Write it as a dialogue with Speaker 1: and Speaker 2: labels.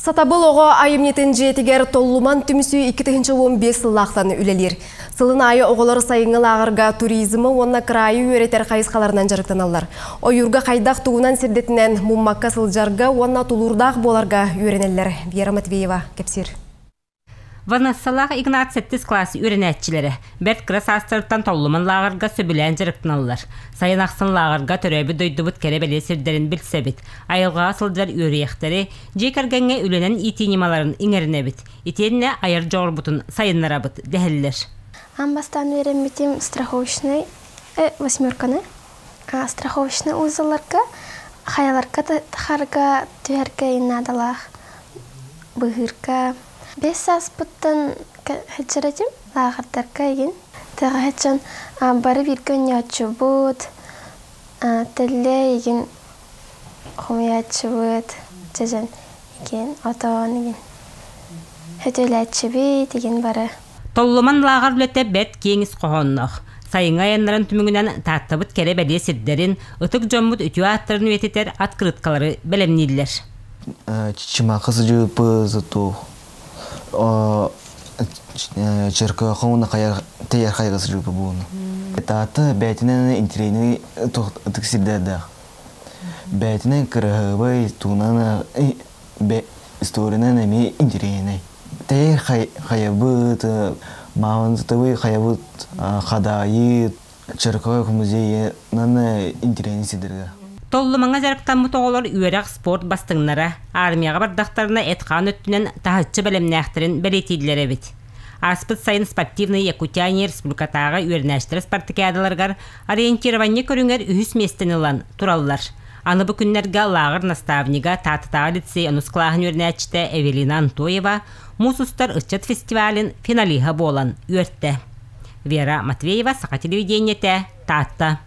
Speaker 1: Сатабыл оҕо айымньытын дьиэтигэр Толлуман түмсүү 2015 сыллаахтан үлэлиир. Сылын аайы оҕолор сайыҥҥы лааҕырга туризмы уонна кыраайы үөрэтэр хайысхаларынан дьарыктаналлар. Ойуурга хайдах тугунан сирдэтинэн муммакка сылдьарга уонна тулуурдаах буоларга үөрэнэллэр. Вера Матвеева кэпсиир.
Speaker 2: Ванассалаах Игнат сэттис кылаас үөрэнээччилэрэ бэрт кыра саастарыттан Толлуман лааҕырга сөбүлээн дьарыктаналлар. Сайын ахсын лааҕырга төрөөбүт дойдубут кэрэ-бэлиэ сирдэрин билсэбит, айылҕаҕа сылдьар үөрүйэхтэри, дьиэ кэргэҥҥэ үлэнэн иитии ньымаларын иҥэринэбит, итиэннэ айар дьоҕурбутун сайыннарабыт дэһэллэр.
Speaker 3: Аан бастаан үөрэммитим страховочнай восьмерканы. Страховочнай узелларга хайаларга тахарга түһэргэ наадалаах быһыырга Бэс сааспыттан сылдьар этим, лааҕырдарга игин. Тыаҕа сылдьан бары бииргэ оонньооччубут, тэллэй игин хомуйааччыбыт, дьэдьэн игин, отон игин сөтүөлээччибит игин бары.
Speaker 2: Толлуман лааҕыр үлэтэ бэрт киэҥ ис хоһоонноох. Сайыҥҥы айаннарын түмүгүнэн Тааттабыт кэрэ-бэлиэ сирдэрин, ытык дьоммут үтүө ааттарын үйэтитэр открыткалары бэлэмнииллэр.
Speaker 4: Чымака сыдьыыппы зато Черкөөхө уонна тэйэр хайга сыдьыыппы буолуну. Таатта бээтинэн интириэһинэй ытык сирдэрдээх. Бээтинэн кыраһыабай, туунан историянан эмиэ интириэһинэй. Тэйэр хайабыт, маамантытабый хайабыт хадаайы, Чыркаҕа музейынан интэриэһинэй сирдэргэ.
Speaker 2: Толлумаҥа дьарыктаммыт оҕолор үөрэх, спорт бастыҥнара, армияҕа бардахтарына эт-хаан өттүнэн таһыччы бэлэмнээхтэрин бэлиэтииллэр эбит. Ааспыт сайын спортивный Якутяне республикатааҕы үөрэнээччилэр спартакиадаларыгар ориентирование көрүҥэр үһүс миэстэни ылан тураллар. Аны бу күннэргэ лааҕыр наставнига Тааттатааҕы лицей онус кылааһын үөрэнээччитэ Эвелина Антоева муус устар ыччат фестивалын финалиһа буолан үөртэ. Вера Матвеева, Саха телевидениетэ, Таатта.